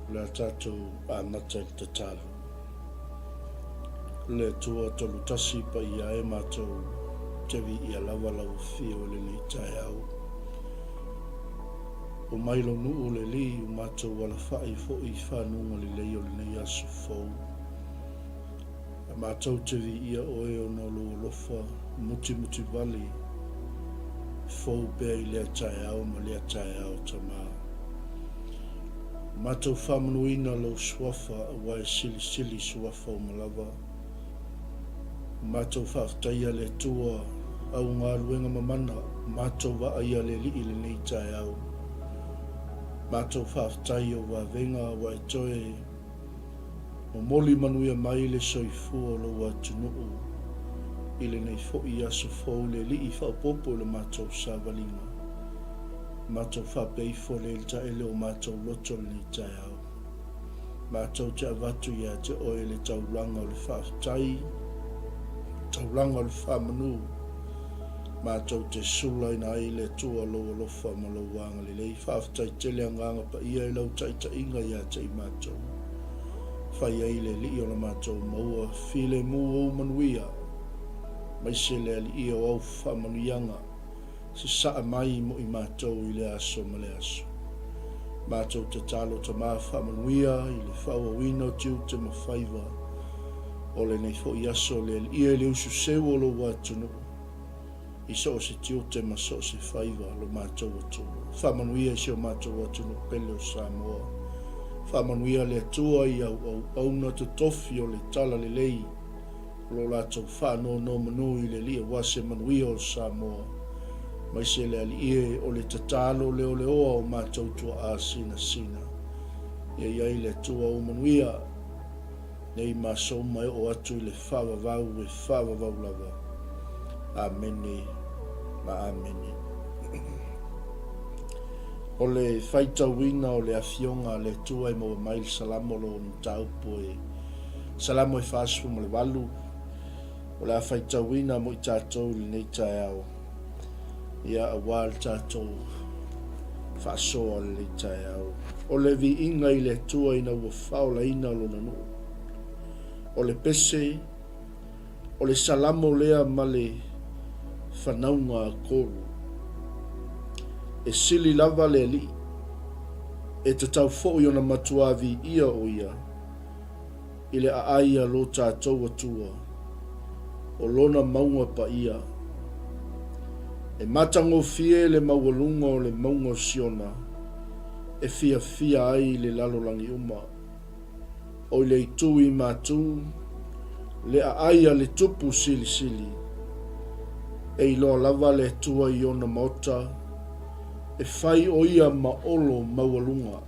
O le a tatou amata i le tatalo. Le Atua Tolutasi paia e matou te viia lava lau afio i lenei taeao. Omai lou nuu le Alii ua matou alafai foi i fanuga lelei o lenei aso fou. A matou te viia oe ona o lou alofa mutimutivale fou pea i lea taeao ma lea taeao Tama. Matou faamanuina lou suafa aua e silisili suafa uma lava. Matou faafetaia le Atua au galuega mamana matou vaaia le Alii i lenei taeao. Matou faafetai ou vavega ua e toe momoli manuia mai le soifua o lou atunuu i lenei foi aso fou le Alii faaopoopo i le matou savaliga. Matou faapea ifo le taele o matou loto lenei taeao. Matou te avatu ia te oe le taulaga o le faafetai, taulaga o le faamanu. Matou te sulaina ai le Atua lou alofa ma lou agalelei. Faafetai tele Agaga Paia i lau taitaiga ia te i matou. Fai ai le Alii o la matou maua filemu ou manuia, maise le Alii o au faamanuiaga. Sasaa mai mo i matou i le aso ma le aso. Matou tatalo Tama faamanuia i le faaauauina o tiute ma faiva o lenei foi aso le Alii e le usu seu o lou atunuu i so o se tiute ma so o se faiva lo matou atunuu. Faamanuia i si o matou atunuu pele o Samoa. Faamanuia le Atua i au auauna totofi o le Talalelei. O lo latou faanonomanu i le Alii aua se manuia o Samoa, maise le Alii e o le tatalo leoleoa o matou tuaa sinasina. Ia i ai le Atua ou manuia, nei ma aso uma e oo atu i le faavavau e faavavau lava. Amene ma Amene. O le faitauina o le Afioga a le Atua e maua mai le Salamo lo ona mataupu e Salamo e 48, o le a faitauina mo i tatou i lenei taeao, ia aua le tatou faasoa o lenei taeao. O le viiga i le Atua ina ua faaolaina lona nuu. O le pese, o le salamo lea ma le fanauga a Koro. E sili lava le Alii, e tatau foi ona matuā viia o ia, i le aai a lo tatou Atua, o Lona mauga paia. E matagofie le maualuga o le mauga o Siona, e fiafia ai le lalolagi uma. O i le itu i matu, le aai a le Tupu Silisili. E iloa lava le Atua i ona maota, e fai o ia ma olo maualuga.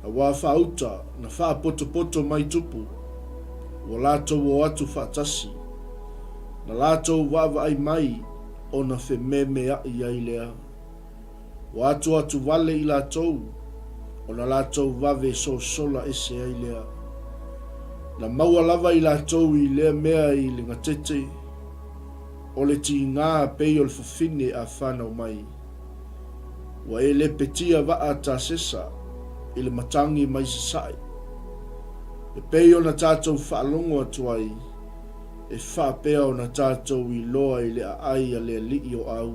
Aua faauta na faapotopoto mai tupu, ua latou o atu faatasi, na latou vaavaai mai ona fememeaʻi ai lea. Ua atuatu wale i latou, ona latou vave sosola ese ai lea. Na maua lava i latou i lea mea i le gatete, o le tigā pei o le fafine a fanau mai. Ua e lepetia vaa Tasesa i le matagi mai sasae. E pei ona tatou faalogo atu ai, e faapea ona tatou iloa i le aai a le Alii o Au,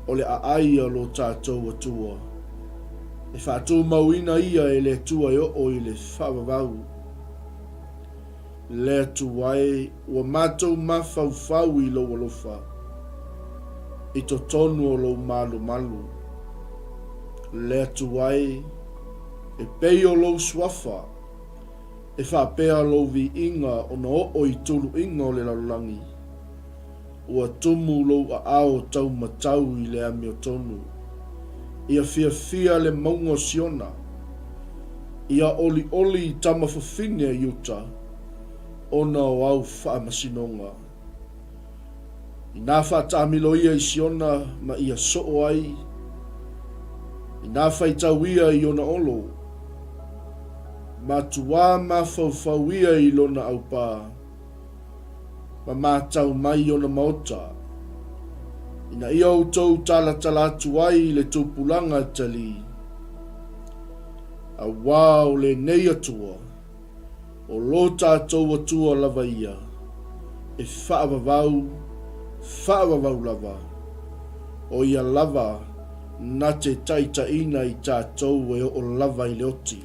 o le aai a lo tatou Atua. E faatumauina ia e le Atua e oo i le faavavau. Le Atua e, ua matou mafaufau i lou alofa, i totonu o lou malumalu. Le Atua e, e pei o lou suafa, e faapea lou viiga ona oo i tuluiga o le lalolagi. Ua tumu lou aao taumatau i le amiotonu. Ia fiafia le mauga o Siona. Ia olioli i tama fafine a Iuta ona o au faamasinoga. Inā faataamilo ia i Siona ma ia soo ai, inā faitau ia i ona olo, matuā mafaufau ia i lona aupā. Ma matau mai i ona maota, ina ia outou talatala atu ai i le tupulaga talī. Auā o lenei Atua, o lo tatou Atua lava ia, e faavavau, faavavau lava, o ia lava na te taitaiina i tatou e oo lava i le oti.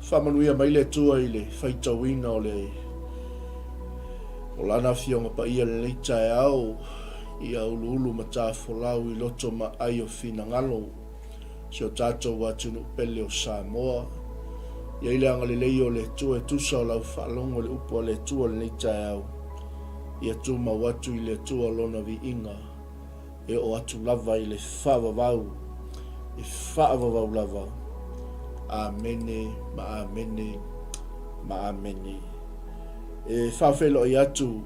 Faamanuia mai le Atua i le faitauina o le o Lana Afioga Paia i lenei taeao, ia uluulu ma tafolau i loto ma ai o finagalo si o tatou atunuu pele o Samoa. Ia i le agalelei o le Atua e tusa o lau faalogo i le upu a le Atua i lenei taeao, ia tumau atu i le Atua Lona viiga. E oo atu lava i le faavavau, e faavavau lava. Amene ma amene ma amene. E faafeiloai atu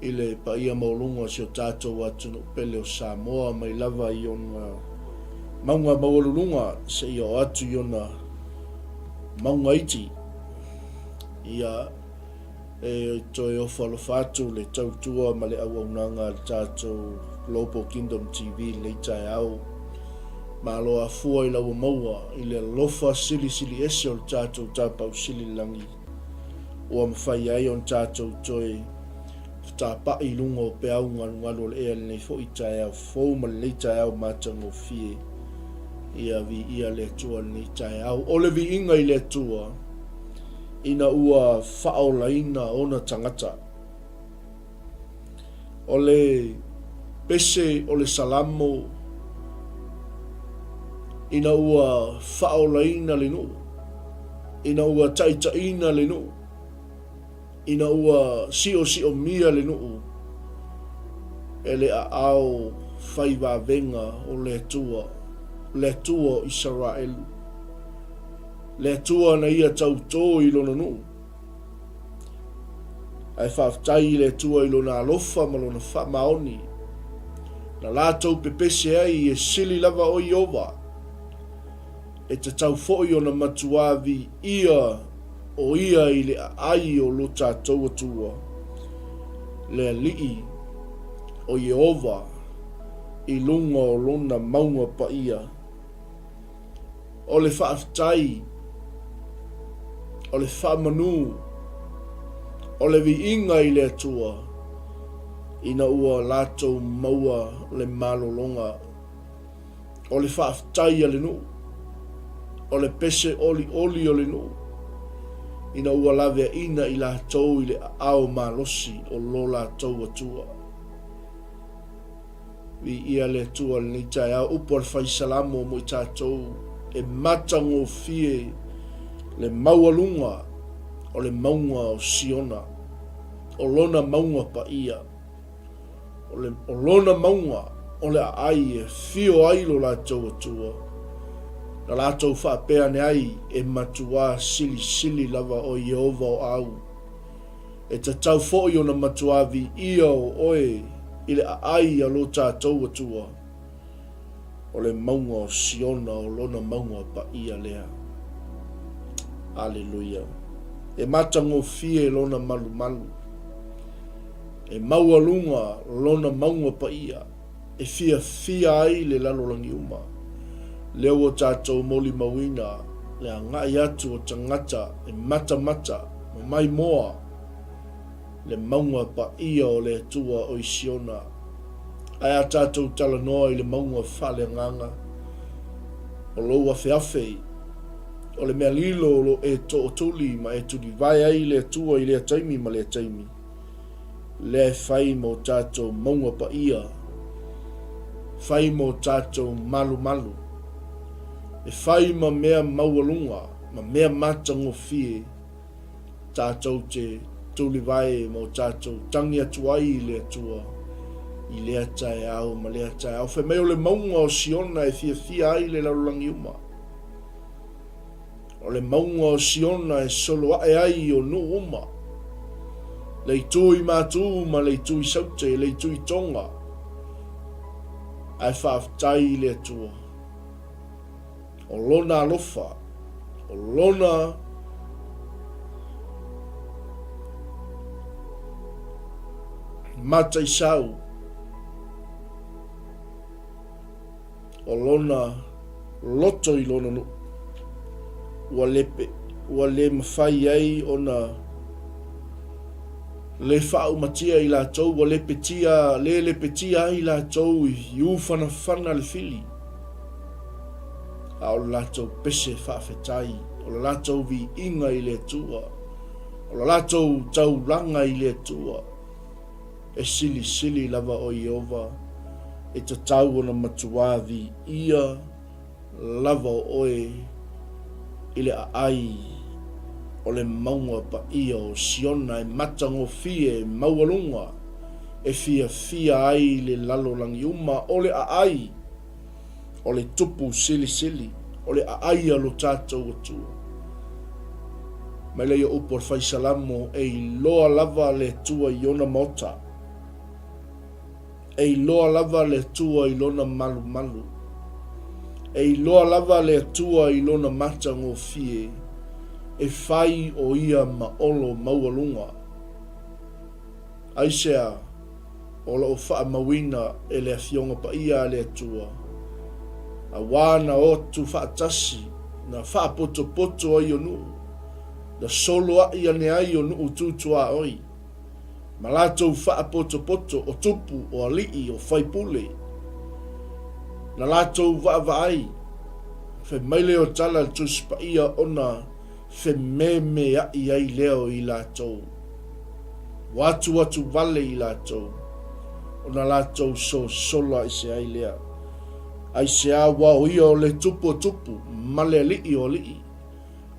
i le paia maualuga o si o tatou atunuu pele o Samoa mai lava i ona mauga maualuluga seia oo atu i ona mauga iti. Ia E toe ofo alofa atu le tautua ma le auaunaga a le tatou Global Kingdom TV i lenei taeao. Malo afua i lau maua i le alofa silisili ese o le tatou Tapaau Sili i le Lagi ua mafai ai ona tatou toe fetapa'i i luga o peau galugalu o le ea i lenei foi taeao fou ma lenei taeao matagofie. Ia viia le Atua i lenei taeao. O le viiga i le Atua. ina ua faaolaina ona tagata. O le pese o le Salamo ina ua faaolaina le nuu, ina ua taitaiina le nuu, ina ua siosiomia le nuu e le aao fai vavega o le Atua, le Atua o Isaraelu. Le Atua na ia tautō i Lona nuu. Ae faafetai i le Atua i Lona alofa ma Lona faamaoni, na latou pepese ai e sili lava o Ieova, e tatau foi ona matuā viia o Ia i le aai o lo tatou Atua, le Alii o Ieova i luga o Lona mauga paia. O le faafetai, o le faamanu, o le viiga i le Atua, ina ua latou maua le malologa. O le faafetai a le nuu, o le pese olioli o le nuu, ina ua laveaina i latou i le aao malosi o lo latou Atua. Viia le Atua i lenei taeao, upu a le Fai Salamo mo i tatou, e matagofie le maualuga o le mauga o Siona, o lona mauga paia, o, le, o lona mauga o le aai e afio ai lo latou Atua. Na latou faapea ane ai, e matuā silisili lava o Ieova o au. E tatau foi ona matuā viia o oe i le aai a lo tatou Atua, o le mauga o Siona, o lona mauga paia lea. Aleluia. E matagofie lona malumalu, e maualuga lona mauga paia, e fiafia ai le lalolagi uma. Lea ua tatou molimauina le agai atu o tagata e matamata ma maimoa le mauga paia o le Atua o i Siona. Ae a tatou talanoa i le mauga faaleagaga o lou afeafe, o le mea lilo o lo e tootuli ma e tulivae ai le Atua i lea taimi ma lea taimi, lea e fai mo tatou mauga paia, fai mo tatou malumalu, e fai ma mea maualuga ma mea matagofie tatou te tulivae ma o tatou tangi atu ai i le Atua i lea taeao ma lea taeao. Fai mai o le mauga o Siona e fiafia ai le lalolagi uma. O le mauga o Siona e solo ae ai o nuu uma, le itu i Matū ma le itu i Saute, le itu i Tonga. Ae faafetai i le Atua, o Lona alofa, o Lona mataisau, o Lona. loto i lona nuu, ua lepe, ua le mafai ai ona le faaumatia i latou, ua lepetia, le lepetia ai latou i ufanafana le fili, a o le latou pese faafetai, o le latou viiga i le Atua, o le latou taulaga i le Atua. E silisili lava o Ieova, e tatau ona matuā viia lava o oe i le aai o le mauga paia o Siona e matagofie maualuga e fiafia ai le lalolagi uma, o le aai o le Tupu Silisili, o le aai a lo tatou Atua. Mai lea o upu a le Fai Salamo, e iloa lava le Atua i ona maota. E iloa lava le Atua i lona malumalu. E iloa lava le Atua i lona matagofie, e fai o ia ma olo maualuga. Aisea? O lo o faamauina e le Afioga Paia a le Atua, auā na otu faatasi, na faapotopoto ai o nuu, na soloaʻi ane ai o nuu tutuaoi. Ma latou faapotopoto o tupu, o alii, o faipule, na latou vaavaai, fai mai lea o tala a le Tusi Paia ona fememeaʻi ai lea o i latou. Ua atuatu wale i latou, ona latou sosola ese ai lea. Aisea ua o ia o le tupu o tupu, ma le alii o alii.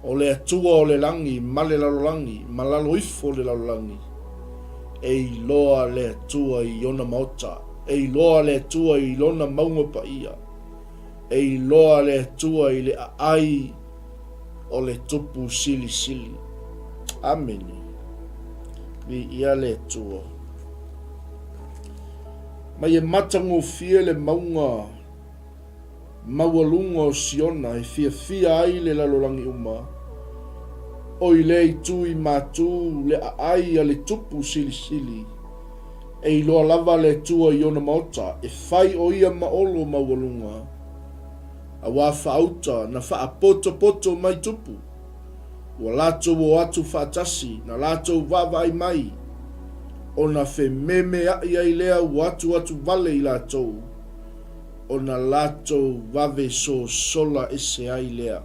O le Atua o le lagi ma le lalolagi, ma lalo ifo o le lalolagi. E iloa le Atua i ona maota, e iloa le Atua i lona mauga paia, e iloa le Atua i le aai o le Tupu Silisili. Amene. Viia le Atua. Mai e matagofie le mauga maualuga o Siona e fiafia ai le lalolagi uma, oi lea itu i matu le aai a le Tupu Silisili, e iloa lava le Atua i ona maota, e fai o ia ma olo maualuga, auā faauta na faapotopoto mai tupu, ua latou o atu faatasi, na latou vaavaai mai, ona fememeaʻi ai lea ua atuatu wale i latou. Ona latou vave sosola ese ai lea.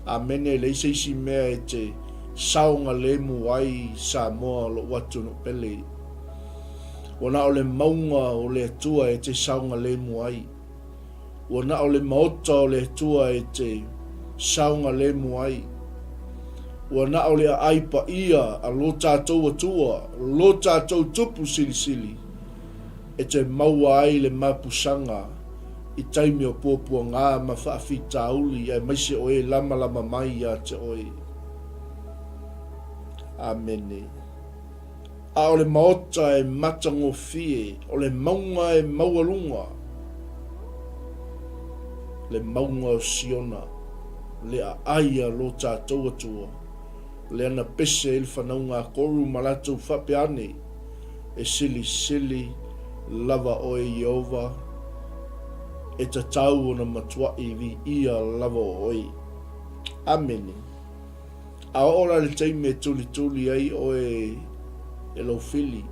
Amene, leai se isi mea e te saogalemu ai Samoa o lou atunuu pele. Ua na o le mauga o le Atua e te saogalemu ai. Ua na o le maota o le Atua e te saogalemu ai. Ua na o le aai paia a lo tatou Atua, lo tatou Tupu Silisili, e te maua ai le mapusaga i taimi o puapuagā ma faafitauli aemaise o e lamalama mai iā te oe. Amene. A o le maota e matagofie, o le mauga e maualuga, le mauga o Siona, le aai a lo tatou Atua, lea na pese ai le fanauga a Koru ma latou faapea ane, E silisili lava oe Ieova, e tatau ona matuaʻi viia lava o oe. Amene. A oo la le taimi e tulituli ai oe e lou fili,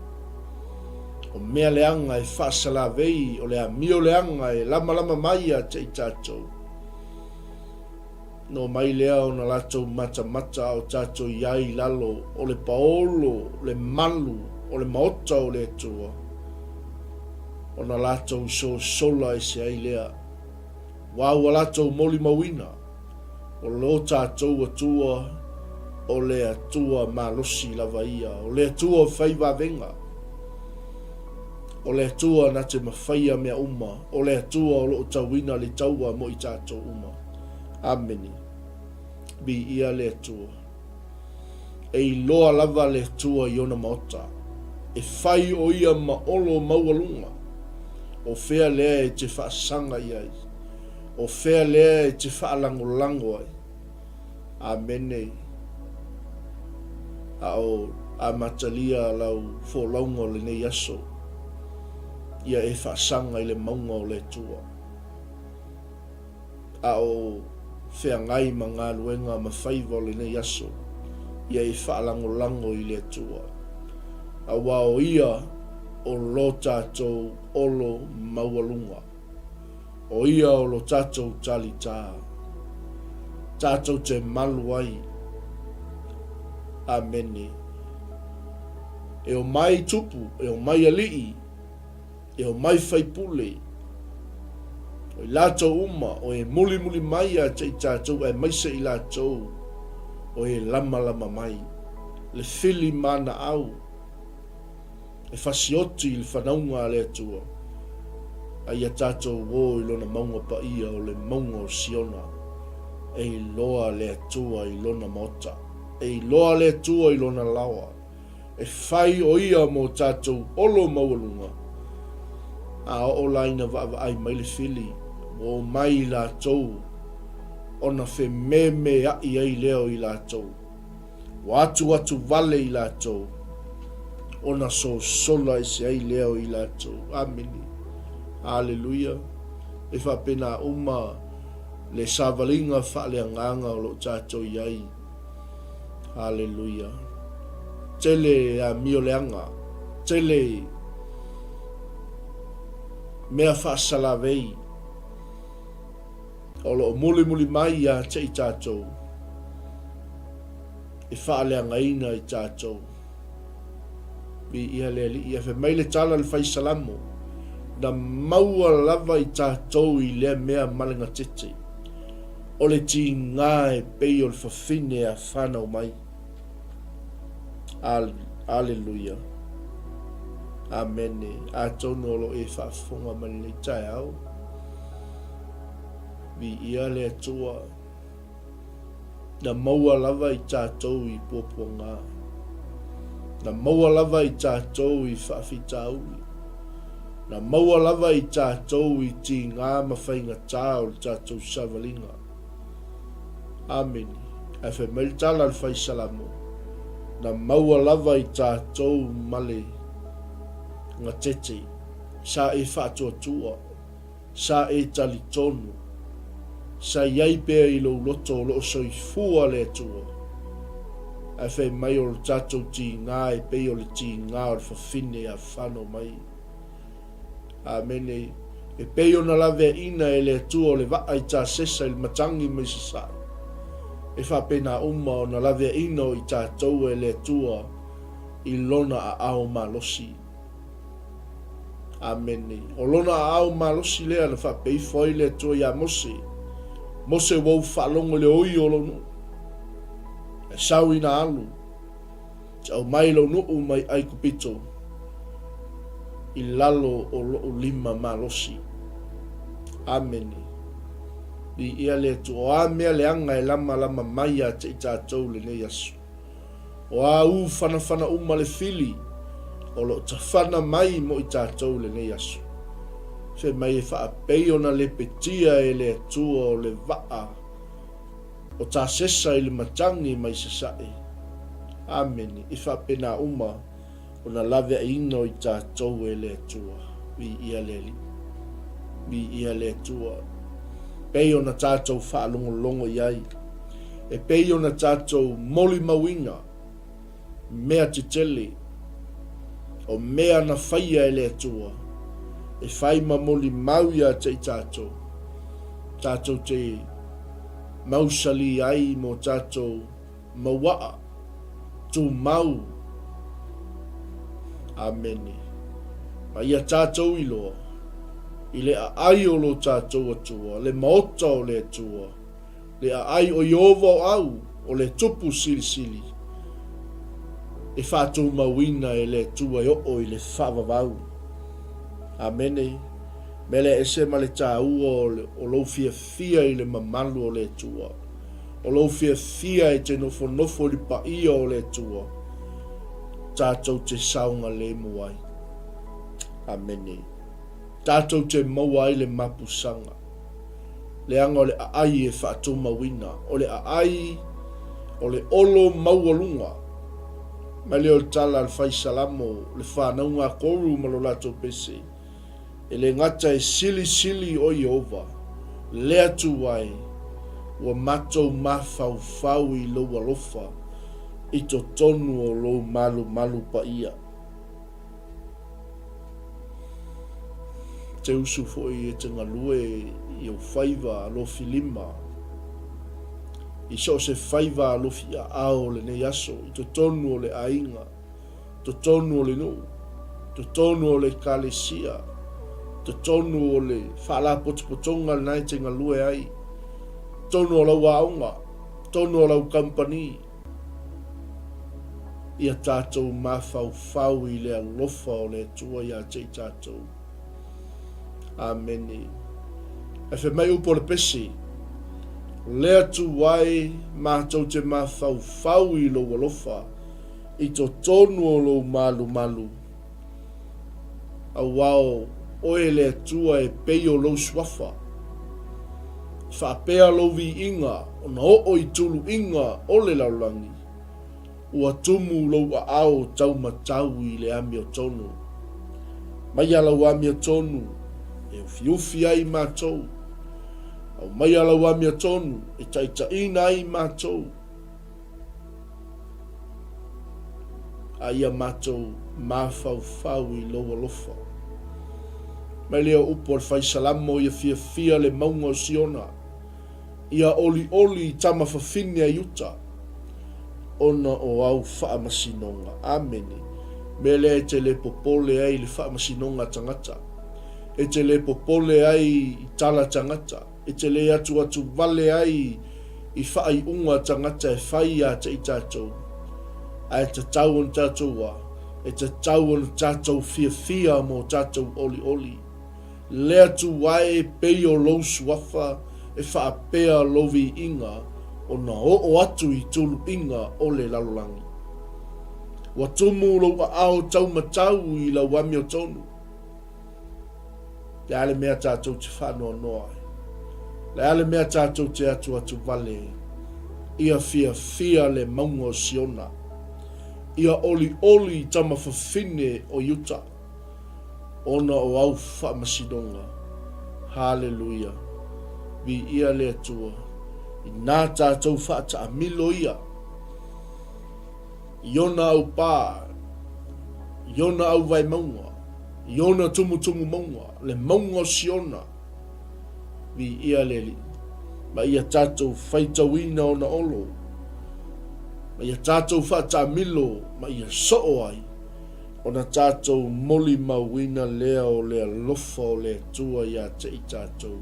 o mea leaga e faasalavei, o le amio leaga e lamalama mai ia te i tatou. No mai lea ona latou matamata a o tatou i ai i lalo o le paolo, le malu o le maota o le Atua, ona latou sosola ese ai lea. Ua ua latou molimauina, o lo tatou Atua, o le Atua malosi lava ia, o le Atua fai vavega, o le Atua na te mafaia mea uma, o le Atua o lo o tauina le taua mo i tatou uma. Amene. Viia le Atua. E iloa lava le Atua i ona maota. E fai o ia ma olo maualuga. O fea lea e te faasaga i ai? O fea lea e te faalagolago ai? Amene. A o amatalia lau folauga o lenei aso, ia e faasaga i le mauga o le Atua. A o feagai ma galuega ma faiva o lenei aso, ia e faalagolago i le Atua, aua o Ia o lo tatou olo maualuga, o Ia o lo tatou talitā, tatou te malu ai. Amene. E omai tupu, e omai alii, E omai faipule, o i latou uma o e mulimuli mai ia te i tatou aemaise i latou o e lamalama mai le fili manaau e fasioti i le fanauga a le Atua, a ia tatou o i lona mauga paia o le mauga o Siona, e iloa le Atua i lona maota, e iloa le Atua i lona laoa. E fai o ia mo tatou olo maualuga, a oo la ina vaavaai mai le fili, ua omai i latou ona fememea'i ai lea o i latou, ua atuatu vale i latou ona sosola ese ai lea o i latou. Amene. Aleluia. E faapena uma le savaliga faaleagaga o lo o tatou i ai. Aleluia. Tele amio leaga, tele mea faasalavei o lo o mulimuli mai ia te i tatou e faaleagaina i tatou. Viia le Alii. Ae fai mai le tala a le fai Salamo, na maua lava i tatou i lea mea ma le gatete. O le tiga e pei o le fafine a fanau mai. Aleluia. Amene. Atonu o lo o e faafofoga mai lenei taeao. Viia le Atua. Na maua lava i tatou i puapuaga. Na maua lava i tatou i faafitauli. Na maua lava i tatou i tiga ma faigata o le tatou savaliga. Amene. Ae fai mai le tala a le fai Salamo, Na maua lava i tatou ma le gatete, sa e faatuatua. Sa e talitonu, sa i ai pea i lou loto o lo o soifua le Atua, ae fai mai o le tatou tiga e pei o le tiga o le fafine a fano mai. Amene. E pei ona laveaiina e le Atua o le vaa i Tasesa i le matagi mai Sasae, e faapena uma ona laveaiina o i tatou e le Atua i Lona aao malosi. Amene. O lona aao malosi lea na faapea ifo ai le Atua iā Mose, Mose ua ou faalogo i le oi o lou nuu, e sau ina alu, te aumai lou nuu mai Aikupito i lalo o loʻu lima malosi. Amene. Viia le Atua. O a mea leaga e lamalama mai ia te i tatou lenei aso? O a u fanafana uma le fili o lo o tafana mai mo i tatou i lenei aso. Fai mai e faapei ona lepetia e le Atua o le vaa o Tasesa i le matagi mai Sasae. Amene. E faapena uma ona laveaiina o i tatou e le Atua. Viia le Alii. Viia le Atua. Pei ona tatou faalogologo i ai. E pei ona tatou molimauina mea tetele o mea na faia e le Atua e fai ma molimau ia te i tatou, tatou te mausali ai mo tatou mauaa, tumau. Amene. Ma ia tatou iloa i le aai o lo tatou Atua, le maota o le Atua, Le aai o Ieova o au, o le Tupu Silisili, e faatumauina e le Atua e oo i le faavavau. Amene. Mea lea ese ma le taua o lou fiafia i le mamalu o le Atua, o lou fiafia e te nofonofo i le paia o le Atua, tatou te saogalemu ai. Amene. Tatou te maua ai le mapusaga. Leaga o le aai e faatumauina, o le aai o le olo maualuga. Mai lea o le tala a le fai Salamo, le fanauga a Koru ma lo latou pese, E le gata e silisili o Ieova, Le Atua e, ua matou mafaufau i lou alofa i totonu o lou malumalu paia. Te usu foi e te galue i ou faiva alofi lima, i so o se faiva alofi aao o lenei aso, i totonu o le aiga, totonu o le nuu, totonu o le ekalesia, totonu o le faalapotopotoga lena e te galue ai, totonu o lau aoga, totonu o lau kamupani, ia tatou mafaufau i le alofa o le Atua ia te i tatou. Amene. Ae fai mai upu o le pese, O le Atua e, matou te mafaufau i lou alofa, i totonu o lou malumalu, auā o oe le Atua e pei o lou suafa. E faapea lou viiga ona oo i tuluiga o le lalolagi, ua tumu lou aao taumatau i le amiotonu. Maia lau amiotonu e ufiufi ai matou, aumaia lau amiotonu e taitaiina ai matou. A ia matou mafaufau i lou alofa. Mai lea o upu a le Fai Salamo ia fiafia le mauga o Siona, ia olioli i tama fafine a Iuta, ona o au faamasinoga. Amene. Mea lea e te le popole ai i le faamasinoga a tagata, e te le popole ai i tala tagata, E te le atuatu vale ai i faaiuga tagata e fai ia te i tatou, ae tatau ona tatou a, e tatau ona tatou fiafia mo tatou olioli. Le Atua e pei o lou suafa e faapea lou viiga ona oo atu i tuluiga o le lalolagi. Ua tumu lou aao taumatau i lau amiotonu. Le a le mea tatou te faanoanoa ai? Le a le mea tatou te atuatu vale ai? Ia fiafia le mauga o Siona. Ia olioli i tama fafine o Iuta, ona o au faamasinoga. Haleluia! Viia le Atua. Inā tatou faataamilo ia. I ona aupā, i ona auvae mauga, i ona tumutumu mauga, le mauga o Siona, viia le Alii, ma ia tatou faitauina ona olo, ma ia tatou faataamilo ma ia soo ai, ona tatou molimauina lea o le alofa o le Atua ia te i tatou.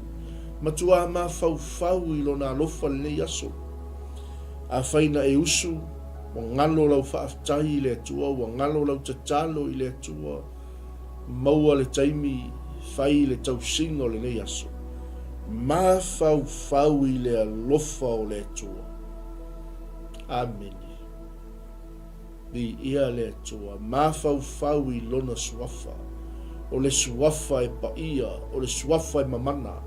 Matuā mafaufau i Lona alofa lenei aso. Afai na e usu, ua galo lau faafetai i le Atua, ua galo lau tatalo i le Atua, maua le taimi fai le tausiga o lenei aso. Mafaufau i le alofa o le Atua. Amene. Viia le Atua. Mafaufau i Lona Suafa. O le Suafa e paia, o le Suafa e mamana,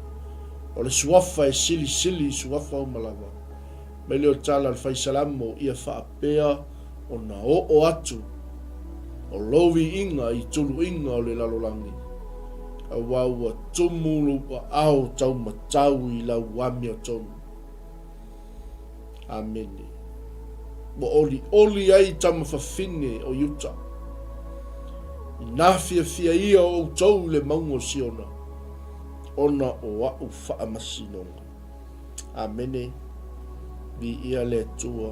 o le Suafa e silisili i suafa uma lava. Mai lea o le tala a le Fai Salamo, ia faapea ona oo atu o lou viiga i tuluiga o le lalolagi, auā ua tumu lou aao taumatau i lau amiotonu. Amene. Ua olioli ai tama fafine o Iuta. Inā fiafia ia o outou i le mauga o Siona, ona o aʻu faamasinoga. Amene. Viia le Atua.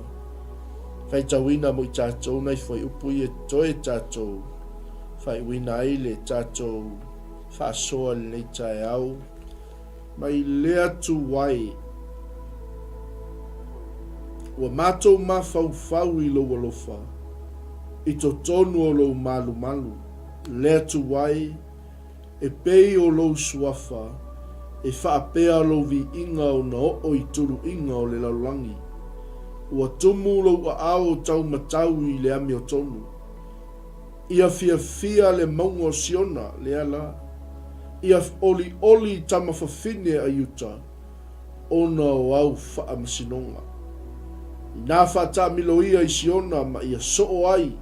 Faitauina mo i tatou nai fuaiupu ia toe tatou faaiuina ai le tatou faasoa i lenei taeao. Mai le atu ai. Ua matou mafaufau i lou alofa, i totonu o lou malumalu, le atu ai, e pei o lou suafa, e faapea lou viiga ona oo i tuluiga o le lalolagi. Ua tumu lou aao taumatau i le amiotonu. Ia fiafia le mauga o Siona, lea la. Ia olioli tama fafine a Iuta, ona o au faamasinoga. Inā faataamilo ia i Siona ma ia soo ai,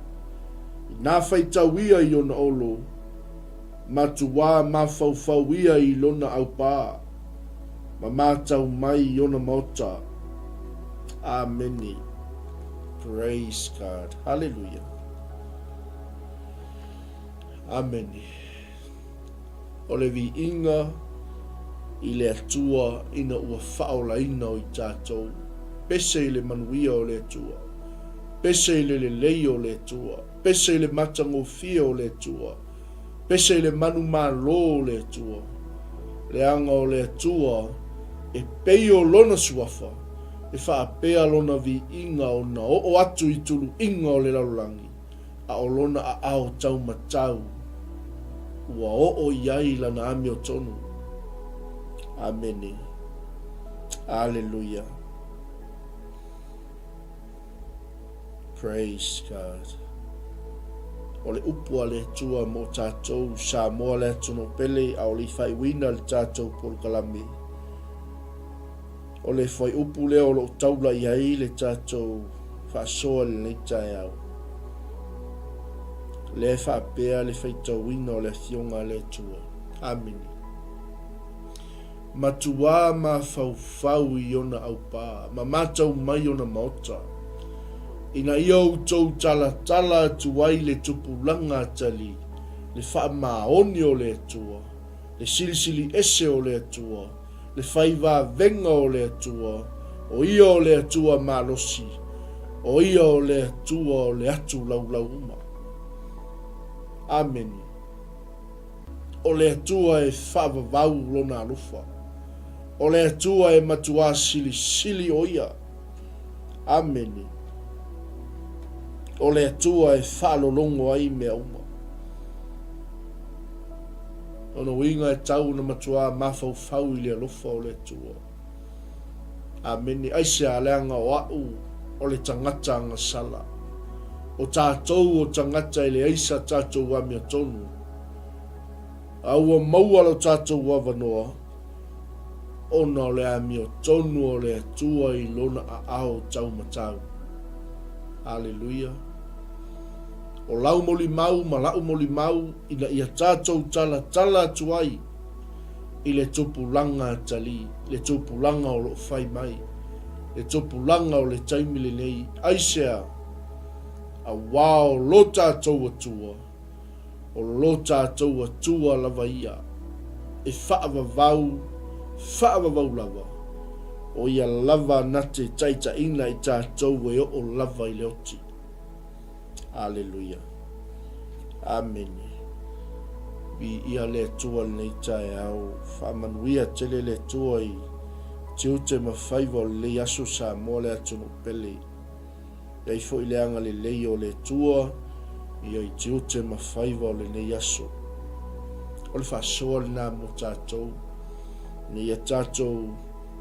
inā faitau ia i ona olo, matuā mafaufau ia i lona aupā. Ma matau mai i ona maota. Amene. Praise God. Hallelujah. Amene. O le viiga i le Atua ina ua faaolaina o i tatou. Pese i le manuia o le Atua. Pese i le lelei o le Atua. Pese i le matagofie o le Atua. Pese i le manumalo o le Atua. Leaga o le Atua e pei o Lona suafa, e faapea Lona viiga ona oo atu i tuluiga o le lalolagi, a o Lona aao taumatau ua oo i ai Lana amiotonu. Amene. Aleluia. Praise God. O le upu a le Atua mo tatou, Samoa le atunuu pele, a o le i faaiuina le tatou polokalame. O le fuaiupu lea o lo o taula i ai le tatou faasoa i lenei taeao. Lea e faapea le faitauina o le Afioga a le Atua. Amene. Matuā mafaufau i ona aupā, ma matau mai ona maota, ina ia outou talatala atu ai le tupulaga atalii, le faamaoni o le Atua, le silisili ese o le Atua, le fai vavega o le Atua, o Ia o le Atua malosi, o Ia o le Atua o le atu laulau uma. Amene. O le Atua e faavavau Lona alofa. O le Atua e matuā silisili o Ia. Amene. O le Atua e faalologo ai mea uma. Lona uiga e tau ona matuā mafaufau i le alofa o le Atua. Amene. Aisea, leaga o a'u o le tagata agasala. O tatou o tagata e leai sa tatou amiotonu. A ua maua lo tatou avanoa, ona o le amiotonu o le Atua i Lona aao taumatau. Aleluia. O lau molimau ma la'u molimau ina ia tatou talatala atu ai i le tupulaga atalii, le tupulaga o lo o fai mai, le tupulaga o le taimi lenei. Aisea? Auā o lo tatou Atua, o lo tatou Atua lava ia, e faavavau, faavavau lava, o ia lava na te taitaiina i tatou e oo lava i le oti. Aleluia. Amene. Viia le Atua i lenei taeao. Faamanuia tele le Atua i tiute ma faiva o lenei aso Samoa le atunuu pele. I ai foi le agalelei o le Atua ia i tiute ma faiva o lenei aso. O le faasoa lena mo tatou, ina ia tatou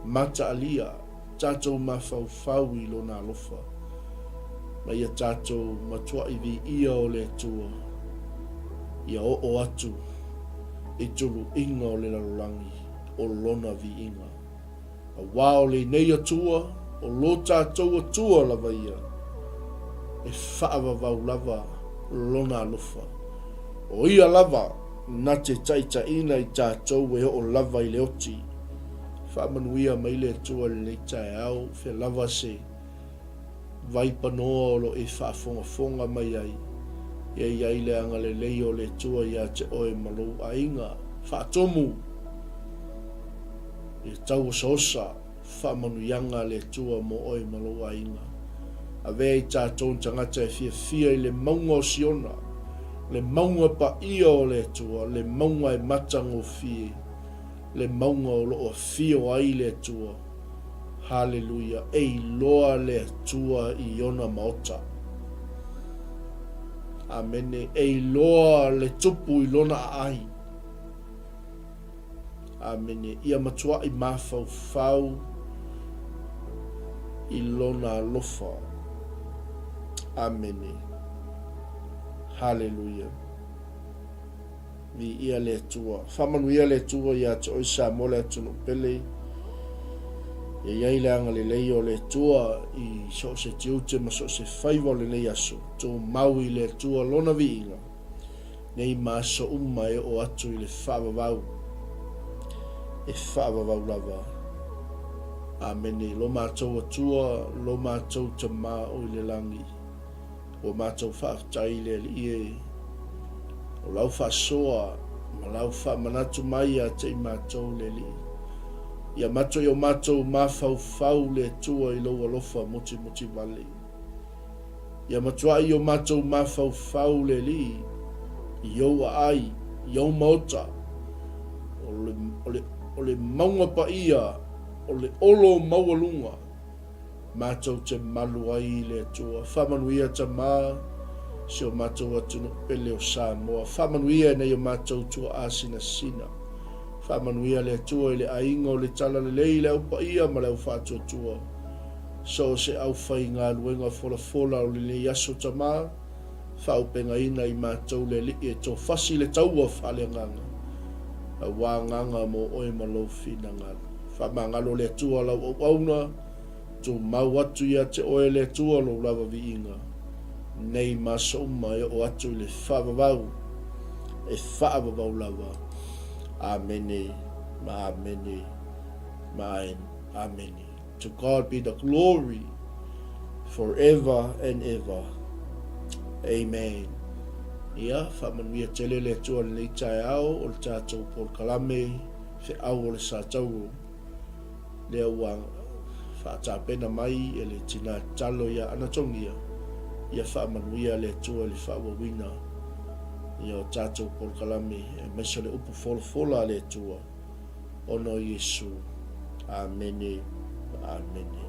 mataalia tatou mafaufau i Lona alofa, ma ia tatou matuai viia o le Atua, ia oo atu i tuluiga o le lalolagi o Lona viiga. Auā o lenei Atua, o lo tatou Atua lava ia, e faavavau lava Lona alofa. O Ia lava na te taitaiina i tatou e oo lava i le oti. Faamanuia mai le Atua i lenei taeao, fea lava se vaipanoa o lo e faafogafoga mai ai, ia i ai le agalelei o le Atua ia te oe ma lou aiga. Faatumu ia tauosaosa faamanuiaga a le Atua mo oe ma lou aiga. Avea i tatou ni tagata e fiafia i le mauga o Siona, le mauga paia o le Atua, le mauga e matagofie. le mauga o lo o afio ai le Atua. Haleluia! E iloa le Atua i ona maota. Amene. E iloa le Tupu i lona aai. Amene. Ia matuai mafaufau i lona alofa. Amene. Haleluia. Viia le Atua. Faamanuia le Atua ia te oe Samoa le atunuu pele. Ia i ai le agalelei o le Atua i so o se tiute ma so o se faiva o lenei aso. Tumau i le Atua Lona viiga, nei ma aso uma e oo atu i le faavavau, e faavavau lava. Amene. Lo matou Atua, lo matou Tama o i le lagi, ua matou faafetai i le Alii e, o lau faasoa ma lau faamanatu mai ia te i matou le Alii. Ia matou i o matou mafaufau le Atua i lou alofa motimuti vale. Ia matuai i o matou mafaufau le Alii i ou aai, i ou maota, o le, o le, o le mauga paia, o le olo maualuga, matou te malu ai i le Atua. Faamanuia Tama, si o matou atunuu pele o Samoa. Faamanuia i nai o matou tuaa sinasina. Faamanuia le Atua i le aiga o le Talalelei, le au paia ma le au faatuatua. So o se aufaigaluega folafola o lenei aso Tama, faaaupegaina i matou le Alii e tofasi le taua faaleagaga, aua agaga mo oe ma lou finagalo. Faamagalo le Atua lau auauna, tumau atu ia te oe le Atua lou lava viiga, nei ma aso uma e oo atu i le faavavau, e faavavau lava. Amene ma amene ma amene. To God be the glory forever and ever. Amen. Ia, faamanuia tele le Atua i lenei taeao o le tatou polokalame Feau o le Satauro, lea ua faatapena mai e le tina tatalo ia Anatogia, ia faamanuia le Atua i le faaauauina ia o tatou polokalame aemaise o le upu folafola a le Atua. Ona o Iesu. Amene. Amene.